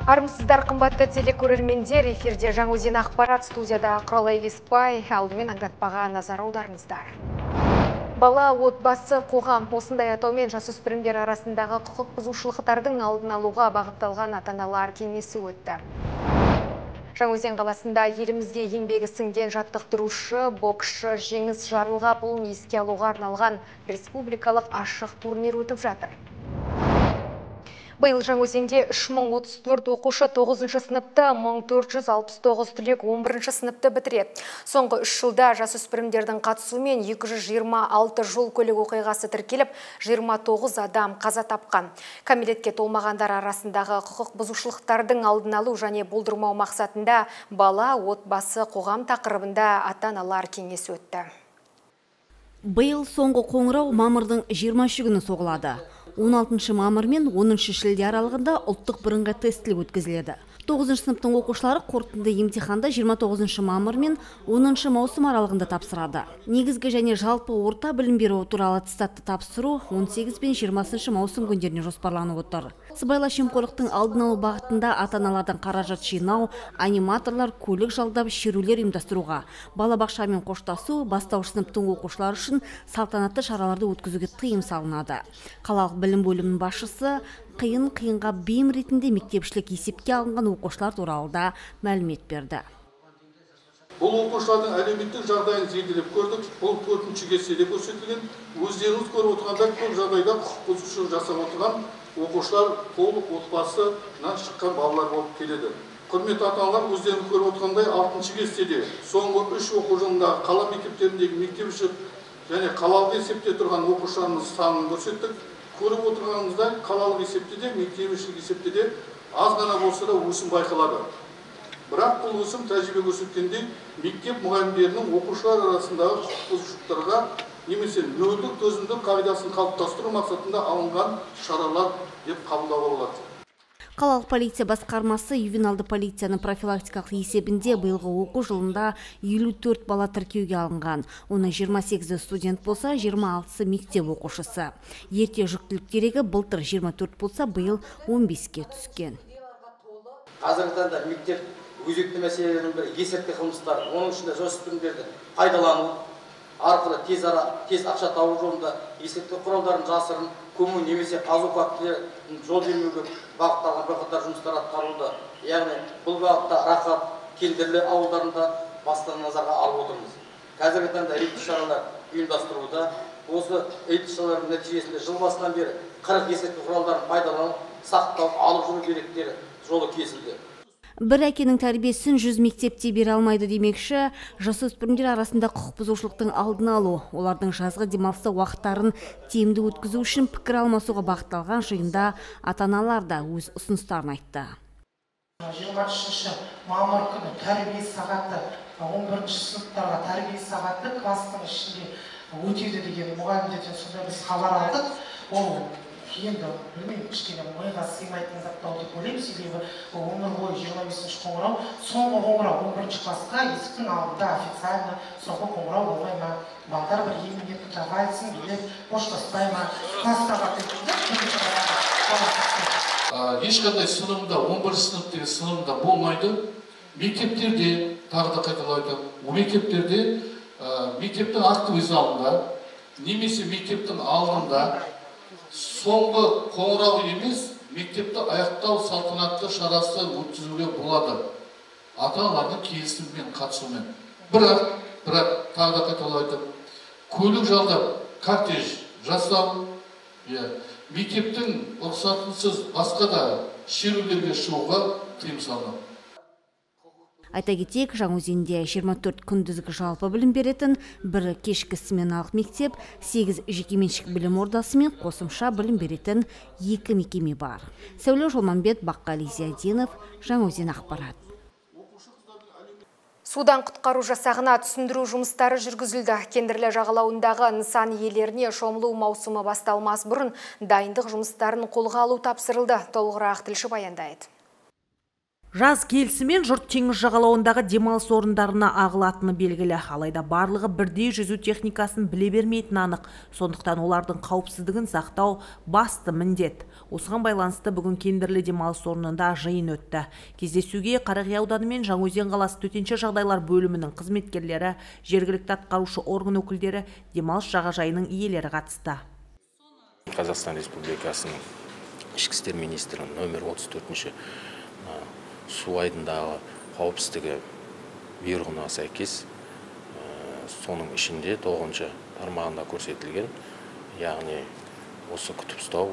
Армысыздар, қымбатты телекөрермендер, эфирде Жаңаөзен ақпарат, студияда Құралай Еспай. Алдымен аңдатпаға назар аударыңыздар. Бала, отбасы, қоғам — осындай атаумен жасөспірімдер арасындағы құқық бұзушылықтардың алдын алуға бағытталған ата-аналар кеңесі өтті. Жаңаөзен қаласында елімізге еңбегі сіңген жаттықтырушы, боксшы Жеңіс Жарылғапұлын еске алуға арналған республикалық ашық турнир өтіп жатыр. Биыл Жаңаөзенде 3034 оқушы 9 сыныпты, 1469 түлек 11 сыныпты бітіреді. Соңғы 3 жылда жасөспірімдердің қатысуымен 226 жол көлік оқиғасы тіркеліп, 29 адам қаза тапқан. Кәмелетке толмағандар арасындағы құқық бұзушылықтардың алдын алу және болдырмау мақсатында «Бала, отбасы, қоғам» тақырыбында ата-аналар кеңесі өтті. Биыл соңғы қоңырау мамырдың 23 күні соғылады. 16 мамыр мен 10 шілде аралығында ұлттық бірыңғай тестілеу өткізіледі. 9 сыныптың оқушылары қорытынды емтиханды 29 мамыр мен 10 маусым аралығында тапсырады. Негізгі және жалпы орта білім беру туралы аттестатты тапсыру 18 пен 20 маусым күндеріне жоспарланып отыр. Сыбайлас жемқорлықтың алдын алу бағытында ата-аналардан қаражат жинау, аниматорлар көлік жалдап, шерулер ұйымдастыруға, балабақшамен қоштасу, бастауыш сыныптың оқушылары үшін салтанатты шараларды өткізуге тыйым салынады. Қалалық білім бөлімінің басшысы қиын қиынға бейім ретінде мектепішілік есепке алынған оқушылар туралы да мәлімет берді. Бұл оқушылардың әлеуметтік жағдайын зерделеп көрдік. Бұл төртінші кестеде көрсетілген. Өздеріңіз көріп отырғандай, көп жағдайда құқық бұзушылық жасап отырған оқушылар толық отбасынан шыққан балалар болып келеді. Құрметті ата-аналар, өздеріңіз көріп отырғандай, алтыншы кестеде соңғы 3 оқу жылындағы қала мектептеріндегі мектепішілік және қалалық есепте тұрған оқушыларымыз санын көрсеттік. Көріп отырғаныңыздай, қалалық есепте де, мектепішілік есепте де аз ғана болса да өсім байқалады. Бірақ бұл өсім, тәжірибе көрсеткендей, мектеп мұғалімдерінің оқушылар арасындағы құқық бұзушылықтарға немесе нөлдік төзімділік қағидасын қалыптастыру мақсатында алынған шаралар деп қабылдауға болады. Қалалық полиция басқармасы ювеналды полицияның профилактикалық есебінде биылғы оқу жылында 54 бала тіркеуге алынған. Оның 28-і студент болса, 26-сы мектеп оқушысы. Ерте жүктілік дерегі былтыр 24 болса, биыл 15-ке түскен. Қазіргі таңда мектеп өзекті мәселелерінің бірі есірткі қылмыстары, оның ішінде жасөспірімдерді пайдалану арқылы тез ара тез ақша табу жолында есірткі құралдарын жасырын көму немесе қазу фактілерін жол бермеуге бағытталған бірқатар жұмыстар атқарылуда. Яғни бұл бағытта Рақат, Кендірлі ауылдарында басты назарға алып отырмыз. Қазіргі таңда рейдтік шаралар ұйымдастырылуда. Осы рейдтік шаралардың нәтижесінде жыл басынан бері 40 есірткі құралдарын пайдалану, сақтау, алып жүру деректері жолы кесілді. Бір әкенің тәрбиесін 100 мектепте бере алмайды демекші, жасөспірімдер арасында құқық бұзушылықтың алдын алу, олардың жазғы демалыста уақыттарын тиімді өткізу үшін пікір алмасуға бағытталған жиында ата-аналар да өз ұсыныстарын айтты. 23 мамыр күні тәрбие сағаты, 11 сыныптарға тәрбие сағаты класстың ішінде өтеді деген мұғалімдерден сондай біз хабар алдық. Ол енді білмеймін, кішкене миға сыймайтын заттау деп ойлаймын, себебі ол өмір бойы 25 қоңырау, соңғы қоңырау 11 классқа есіктің алдында официально соңғы қоңырау болмай ма, балдар бір емін-еркін вальсін билеп қоштаспай ма, класс сағаты. Ешқандай сыныбында 11 сынып деген сыныбында болмайды. Мектептерде, тағы да қайталап айтамын, мектептерде, мектептің актовый залында немесе мектептің алдында соңғы қоңырау емес, мектепті аяқтау салтанатты шарасы өткізуге болады. Ата-аналардың келісімімен, қатысуымен. Бірақ тағы да қайталап айтамын, көлік жалдап, кортеж жасау, мектептің рұқсатынсыз басқа да шерулерге шығуға тыйым салынады. Айта кетейік, Жаңаөзенде 24 күндізгі жалпы білім беретін, бір кешкі сменалық мектеп, 8 жекеменшік білім ордасы мен қосымша білім беретін 2 мекеме бар. Сәуле Жолманбет, Баққали Зиядинов, Жаңаөзен ақпарат. Судан құтқару жасағына түсіндіру жұмыстары жүргізілді. Кендірлі жағалауындағы нысан иелеріне шомылу маусымы басталмас бұрын дайындық жұмыстарын қолға алу тапсырылды. Толығырақ тілші баяндайды. Жаз келісімен жұрт теңіз жағалауындағы демалыс орындарына ағылатыны белгілі. Алайда барлығы бірдей жүзу техникасын біле бермейтіні анық. Сондықтан олардың қауіпсіздігін сақтау басты міндет. Осыған байланысты бүгін Кендірлі демалыс орнында жиын өтті. Кездесуге Қарақия ауданы мен Жаңаөзен қаласы төтенше жағдайлар бөлімінің қызметкерлері, жергілікті атқарушы орган өкілдері, демалыс жағажайының иелері қатысты. Қазақстан Республикасының Ішкі істер министрінің нөмір 34-ші су айдындағы қауіпсіздігі бұйрығына сәйкес, соның ішінде 9-шы тармағында көрсетілген, яғни осы күтіп ұстау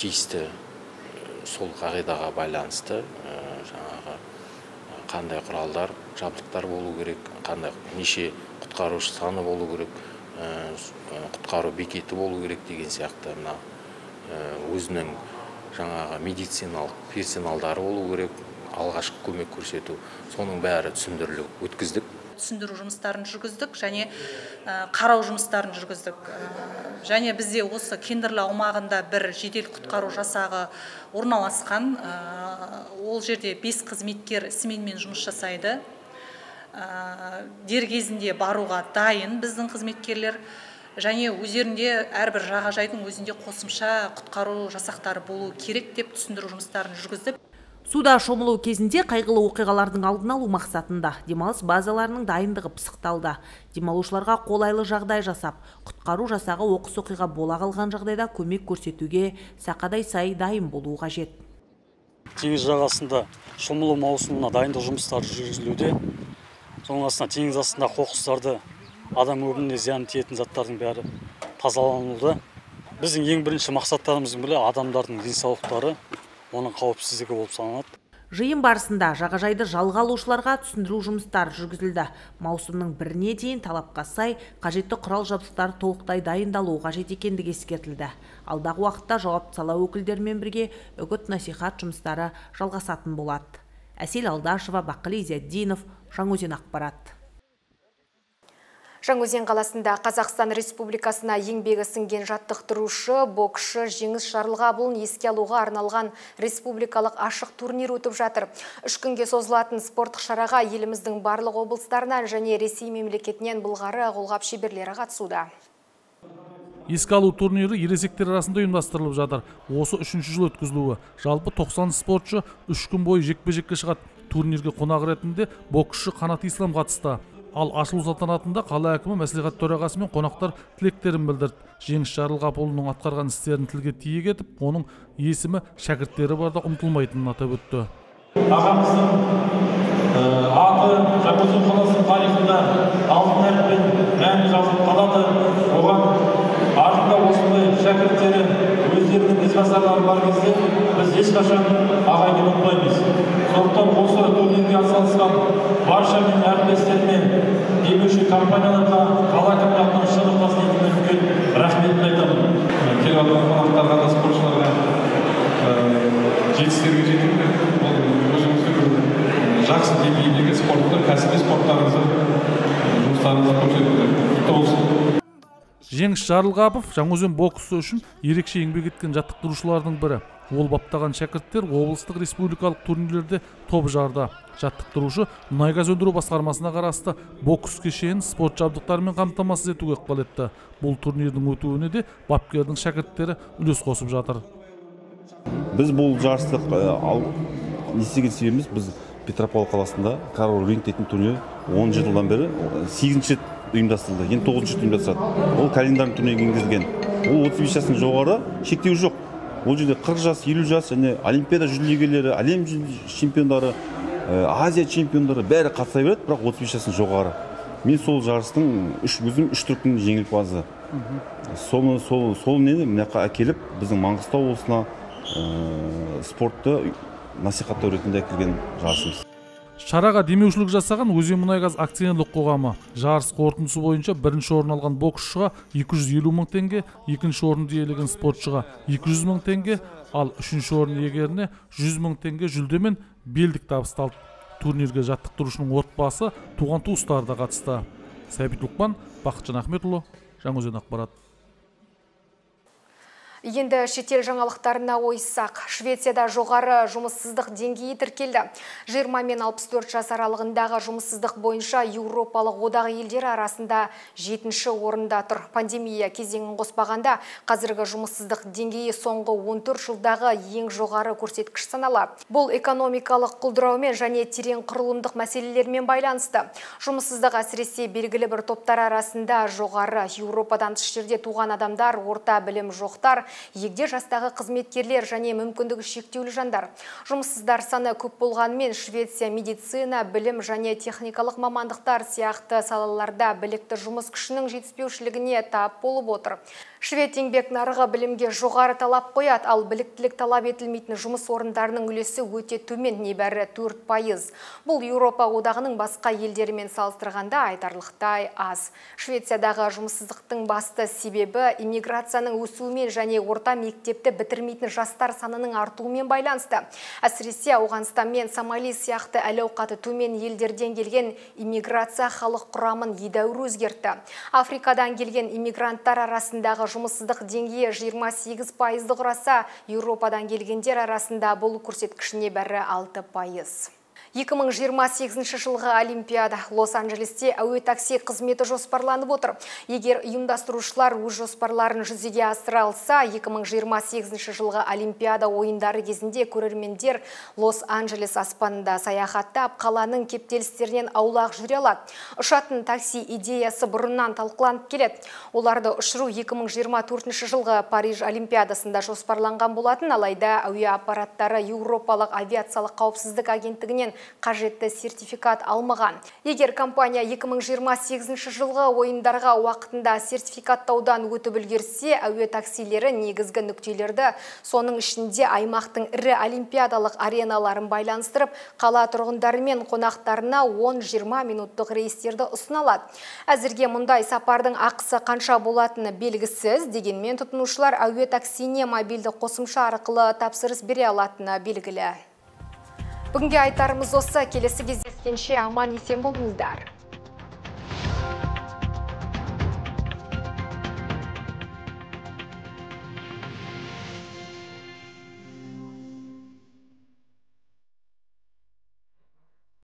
тиісті сол қағидаға байланысты жаңағы қандай құралдар, жабдықтар болу керек, қандай неше құтқарушы саны болу керек, құтқару бекеті болу керек деген сияқты, мына өзінің жаңағы медициналық персоналдары болу керек, алғашқы көмек көрсету, соның бәрі түсіндіріліп өткіздік. Түсіндіру жұмыстарын жүргіздік және қарау жұмыстарын жүргіздік. Және бізде осы Кендірлі аумағында бір жедел құтқару жасағы орналасқан. Ол жерде 5 қызметкер сменмен жұмыс жасайды. Дер кезінде баруға дайын біздің қызметкерлер. Және өздерінде әрбір жағажайдың өзінде қосымша құтқару жасақтары болу керек деп түсіндіру жұмыстарын жүргізді. Суда шомылу кезінде қайғылы оқиғалардың алдын алу мақсатында демалыс базаларының дайындығы пысықталды. Демалушыларға қолайлы жағдай жасап, құтқару жасағы оқыс оқиға бола қалған жағдайда көмек көрсетуге сақадай сай дайын болуы қажет. Теңіз жағасында шомылу маусымына дайындық жұмыстары жүргізілуде. Соның астына теңіз астында қоқыстарды, адам өміріне зиян тиетін заттардың бәрі тазалануда. Біздің ең бірінші мақсаттарымыздың бірі адамдардың денсаулықтары, оның қауіпсіздігі болып саналады. Жиын барысында жағажайды жалға алушыларға түсіндіру жұмыстары жүргізілді. Маусымның 1-не дейін талапқа сай қажетті құрал жабдықтар толықтай дайындалуы қажет екендігі ескертілді. Алдағы уақытта жауапты сала өкілдерімен бірге үгіт насихат жұмыстары жалғасатын болады. Әсел Алдашева, Баққали Зиядинов, Жаңаөзен ақпарат. Жаңаөзен қаласында Қазақстан Республикасына еңбегі сіңген жаттықтырушы, боксшы Жеңіс Жарылғапұлын еске алуға арналған республикалық ашық турнир өтіп жатыр. 3 күнге созылатын спорттық шараға еліміздің барлық облыстарынан және Ресей мемлекетінен былғары қолғап шеберлері қатысуда. Еске алу турнирі ересектер арасында ұйымдастырылып жатыр. Осы 3-ші жыл өткізілуі. Жалпы 90 спортшы 3 күн бойы жекпе-жекке шығады. Турнирге қонақ ретінде боксшы Қанат Ислам қатысты. Ал ашылу салтанатында қала әкімі, мәслихат төрағасы мен қонақтар тілектерін білдірді. Жеңіс Жарылғапұлының атқарған істерін тілге тиек етіп, оның есімі шәкірттері барда ұмытылмайтынын атап өтті. Ағамыздың аты Жаңаөзен қаласының тарихында алтын әріппен мәңгі жазылып қалады. Оған артында осындай шәкірттері, өздерінің ізбасарлары бар кезде біз ешқашан ағайды ұмытпаймыз. Сондықтан осы турнирге атсалысқан барша менің әріптестеріме, демеуші компанияларға, қала әкімінің атынан шын ықыласын үлкен рахметімді айтамын. Келіп жатқан қонақтарға да, спортшыларға жетістіктерге жетуді, ол өзіңіздің жақсы деңгейдегі спортты, кәсіби спорттарыңызды, жұмыстарыңызды көрсетуді. Құтты болсын. Жеңіс Жарылғапов Жаңаөзен боксы үшін ерекше еңбек еткен жаттықтырушылардың бірі. Ол баптаған шәкірттер облыстық республикалық турнирлерде топ жарды. Жаттықтырушы мұнай-газ өндіру басқармасына қарасты бокс кешенін спорт жабдықтарымен қамтамасыз етуге ықпал етті. Бұл турнирдің өтуіне де бапкердің шәкірттері үлес қосып жатыр. Біз бұл жарысты не істеген себебіміз, біз Петропавл қаласында Король Ринг дейтін турнир 10 жылдан бері 8-ші рет ұйымдастырылды, енді 9-шы рет ұйымдастырады. Ол календарный турнирге енгізілген. Ол 35 жастың жоғары, шектеу жоқ. Ол жерде 40 жас, 50 жас және олимпиада жүлдегерлері, әлем чемпиондары, Азия чемпиондары бәрі қатыса береді, бірақ 35 жастың жоғары. Мен сол жарыстың өзім үш дүркін жеңімпазы. Сол нені мына жаққа әкеліп, біздің Маңғыстау облысына спортты насихаттау ретінде әкелген жарысымыз. Шараға демеушілік жасаған Өзенмұнайгаз акционерлік қоғамы жарыс қорытындысы бойынша бірінші орын алған боксшыға 250 мың теңге, екінші орынды иелеген спортшыға 200 мың теңге, ал үшінші орын иегеріне 100 мың теңге жүлдемен белдік табысталды. Турнирге жаттықтырушының отбасы, туған туыстары да қатысты. Сәбит Лұқпан, Бақытжан Ахметұлы, Жаңаөзен ақпарат. Енді шетел жаңалықтарына ойыссақ, Швецияда жоғары жұмыссыздық деңгейі тіркелді. 20 мен 64 жас аралығындағы жұмыссыздық бойынша Еуропалық одақ елдері арасында 7-ші орында тұр. Пандемия кезеңін қоспағанда, қазіргі жұмыссыздық деңгейі соңғы 14 жылдағы ең жоғары көрсеткіш саналады. Бұл экономикалық құлдыраумен және терең құрылымдық мәселелермен байланысты. Жұмыссыздық әсіресе белгілі бір топтар арасында жоғары. Еуропадан тыс жерде туған адамдар, орта білім жоқтар, егде жастағы қызметкерлер және мүмкіндігі шектеулі жандар. Жұмыссыздар саны көп болғанымен Швеция медицина, білім және техникалық мамандықтар сияқты салаларда білікті жұмыс күшінің жетіспеушілігіне тап болып отыр. Швед еңбек нарығы білімге жоғары талап қояды, ал біліктілік талап етілмейтін жұмыс орындарының үлесі өте төмен, небәрі 4%. Бұл Еуропа одағының басқа елдерімен салыстырғанда айтарлықтай аз. Швециядағы жұмыссыздықтың басты себебі иммиграцияның өсуімен және орта мектепті бітірмейтін жастар санының артуымен байланысты. Әсіресе Ауғанстан мен Сомали сияқты әл-ауқаты төмен елдерден келген иммиграция халық құрамын едәуір өзгертті. Африкадан келген иммигранттар арасындағы жұмыссыздық деңгейі 28%-ды құраса, Еуропадан келгендер арасында бұл көрсеткіш небәрі 6%. 2028 жылғы Олимпиада Лос-Анджелесте әуе такси қызметі жоспарланып отыр. Егер ұйымдастырушылар өз жоспарларын жүзеге асыра алса, 2028 жылғы Олимпиада ойындары кезінде көрермендер Лос-Анджелес аспанында саяхаттап, қаланың кептелістерінен аулақ жүре алады. Ұшатын такси идеясы бұрыннан талқыланып келеді. Оларды ұшыру 2024 жылғы Париж Олимпиадасында жоспарланған болатын, алайда әуе аппараттары Еуропалық авиациялық қауіпсіздік агенттігінен қажетті сертификат алмаған. Егер компания 2028 жылғы ойындарға уақытында сертификаттаудан өтіп үлгерсе, әуе таксилері негізгі нүктелерді, соның ішінде аймақтың ірі олимпиадалық ареналарын байланыстырып, қала тұрғындары мен қонақтарына 10-20 минуттық рейстерді ұсына алады. Әзірге мұндай сапардың ақысы қанша болатыны белгісіз, дегенмен тұтынушылар әуе таксиіне мобильді қосымша арқылы тапсырыс бере алатыны белгілі. Бүгінге айтарымыз осы, келесі кездескенше аман есен болыңыздар.